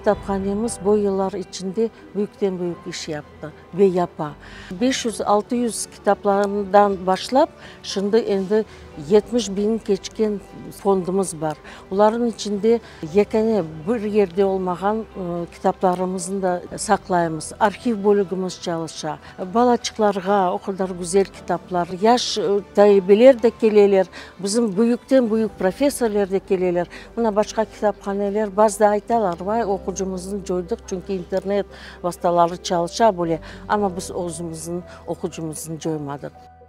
Kitaphanemiz bu yıllar içinde büyükten-büyük iş yaptı ve yapa. 500, 600 kitaplarından başlap, şimdi endi 70 biñ keçken fondumız bar. Olarnıñ içinde yekâne, bir yerde olmağan kitaplarımıznı da saqlaymız. Arhiv bölügimiz çalışa. Balaçıqlarğa o qadar güzel kitaplar, yaş talebeler de keleler, bizim büyükten-büyük professorlar da keleler. Mına başqa kitaphaneler bazıda aytalar, vay, oqucımıznı coydıq, çünki internet vastaları çalışa bile, amma biz özümizniñ oqucımıznı coymadıq.